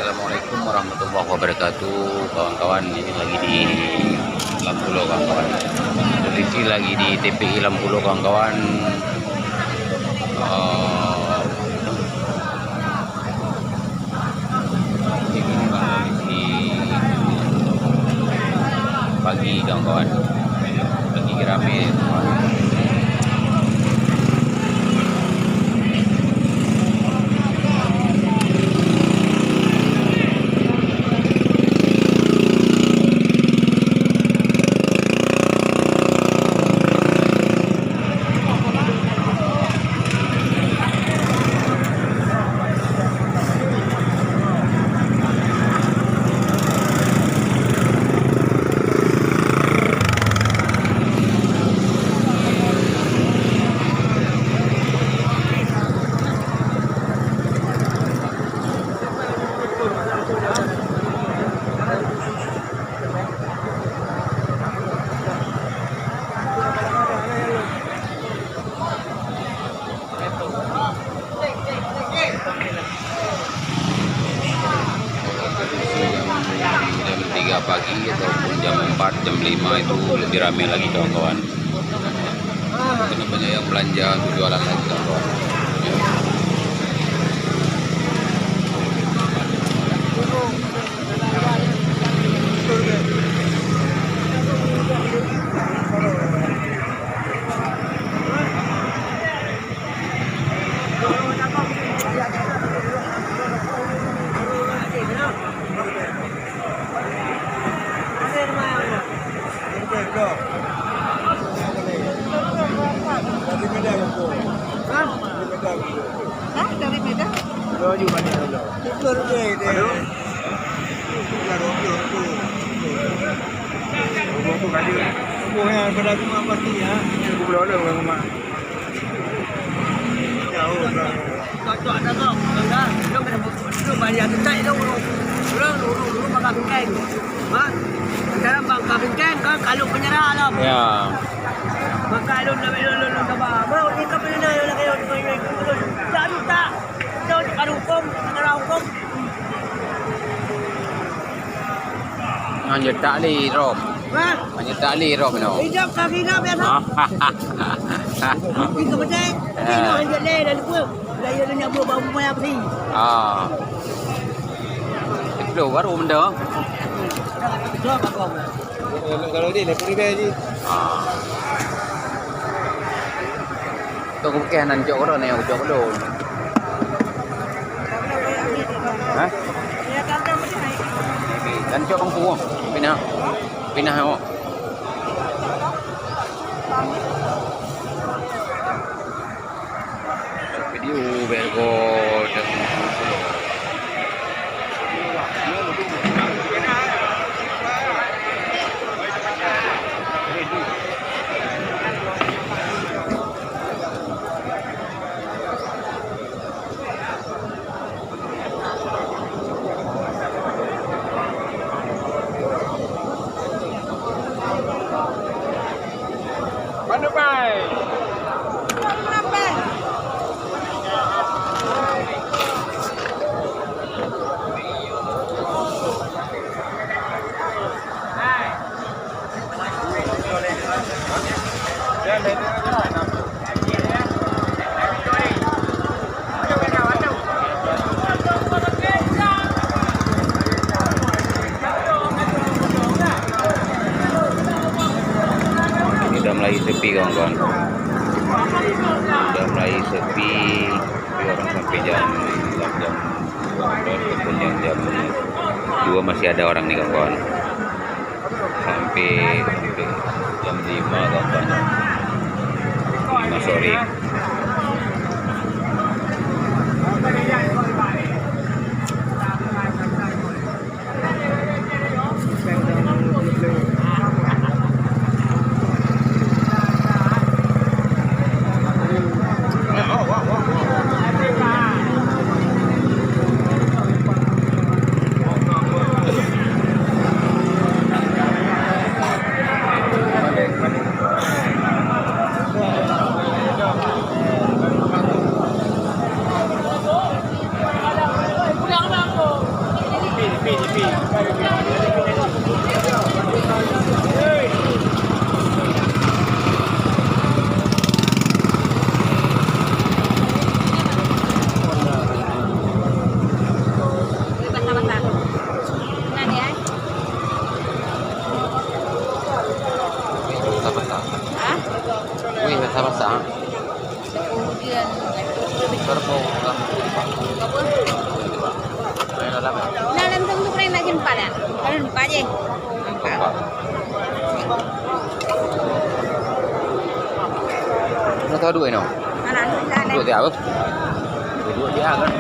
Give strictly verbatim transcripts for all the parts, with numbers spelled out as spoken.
Assalamualaikum warahmatullahi wabarakatuh, kawan-kawan. Ini lagi di Lampulo, kawan-kawan. Posisi lagi di T P I Lampulo, kawan-kawan. Eh, ini kondisi pagi, kawan-kawan. Lagi ramai, kawan. Jam tiga pagi ataupun jam empat, jam lima itu lebih ramai lagi, kawan-kawan. Karena banyak yang belanja untuk jualan lagi, kawan-kawan. Hah? Hah? Dari Medan? Aduh. Cocok dah kau, dah. Lu kena butuh, lu bayar dekat lu. Lu, lu, lu, lu makan bingkeng. Ha? Sekarang bang makan bingkeng, kan kalau penyerah lah. Ya. Maka lu, lu, lu, lu, lu sabar. Bro, ni kau pernah nak, nak, nak, nak, nak, nak, tak, tak. Kau tak ada hukum, tak ada hukum. Nyoe tak lé rom. Hah? Nyoe tak lé rom nyoe. Hijab kaki nak biasa. Tapi kebetulan, tapi nak lanjut lé dah lupa. Dah ya nak buat baru payah beli. Ah. Sepuluh baru benda. Dah, dah, dah, dah. Kalau ni, nak pergi dah ni. Ah. Tu aku pakai nan jok kodon, yang jok kodon. Hah? Dan jok kampung. Pinah. Pinah awak. Video bego. Udah mulai sepi, kawan-kawan. Udah mulai sepi, tapi orang sampai jam, jam, jam, jam dua masih ada orang ni, kawan-kawan. Sampai, sampai jam lima, kawan-kawan. Lima sore. Wih, basah-basah. Kemudian, nah, dalam tu pernah nak jumpa dah. Kalau lupa je. Lupa. Dah tahu duit, no? Mana? Duit dia apa? Duit dia kan?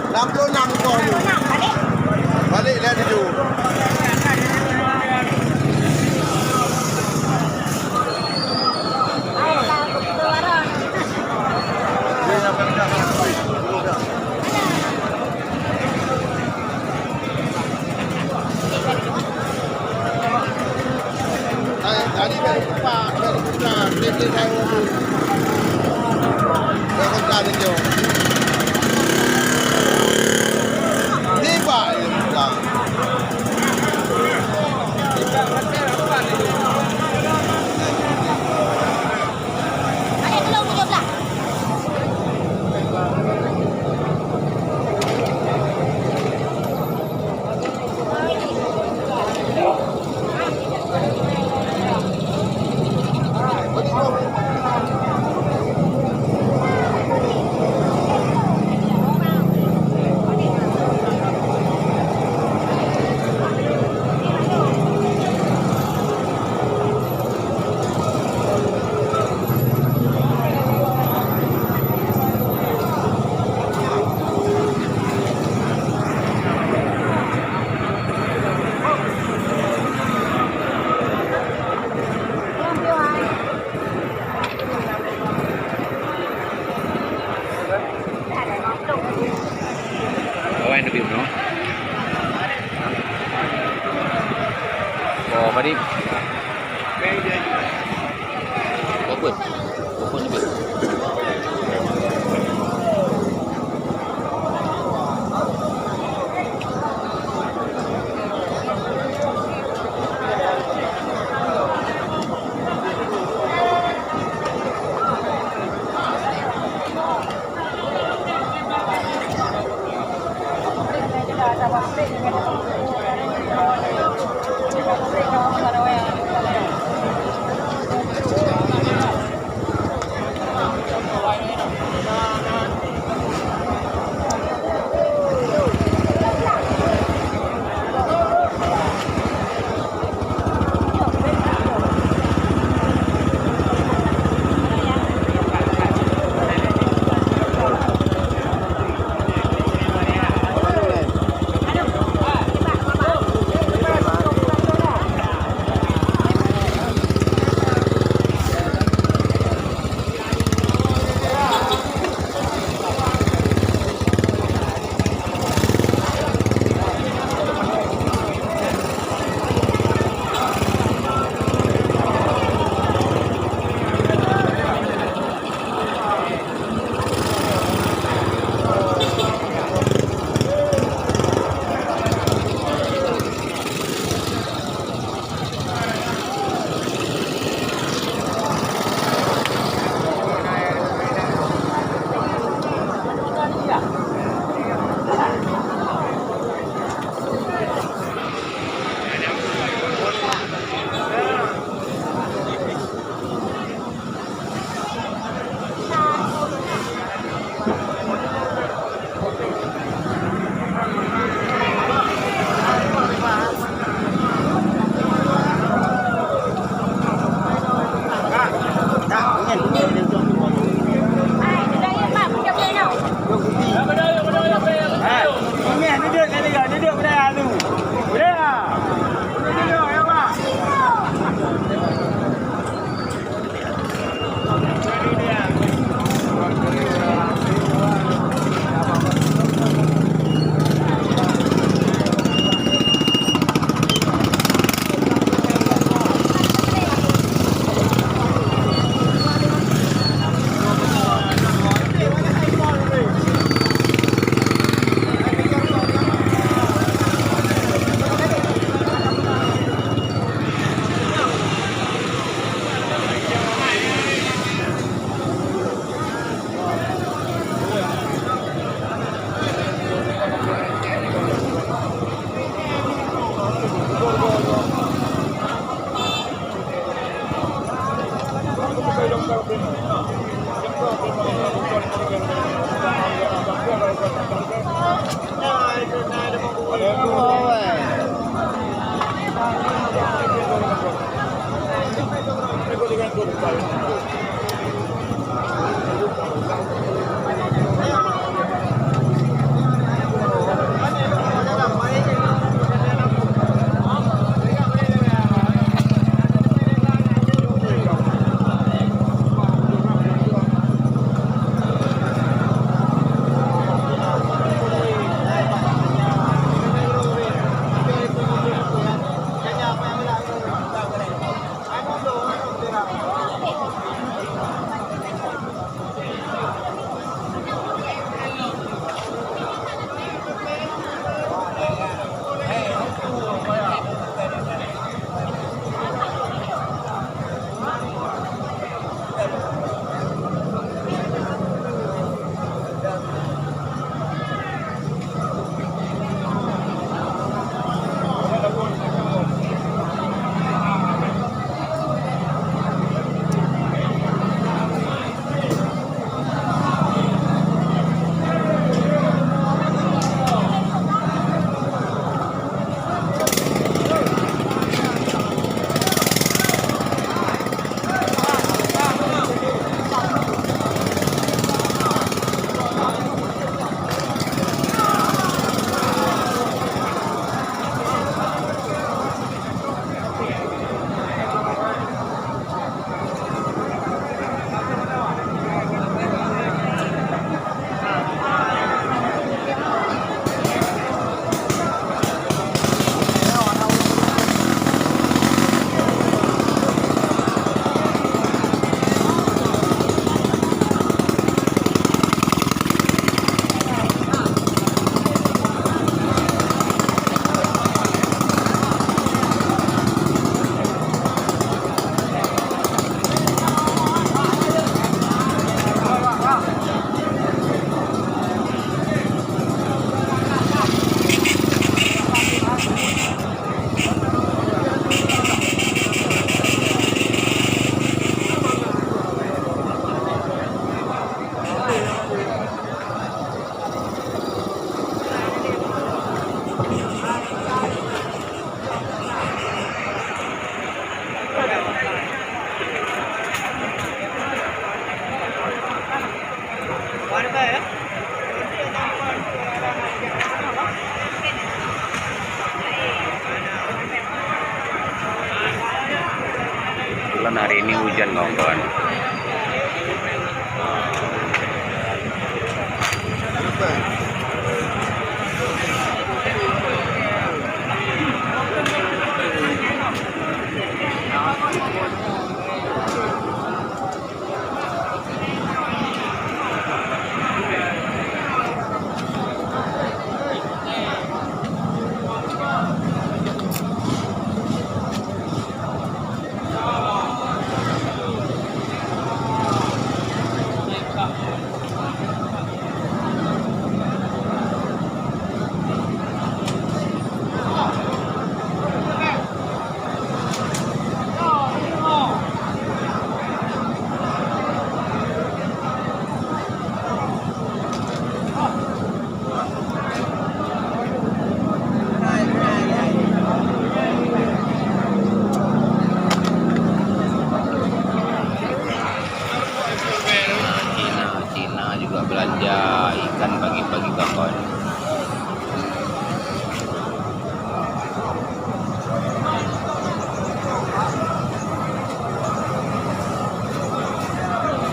Enam puluh enam ekor ni. Balik dah tujuh. Kawan lebih no. Oh, tadi. Open. Open lebih. Kebetulan hari ini hujan, kawan-kawan. Cina, Cina juga belanja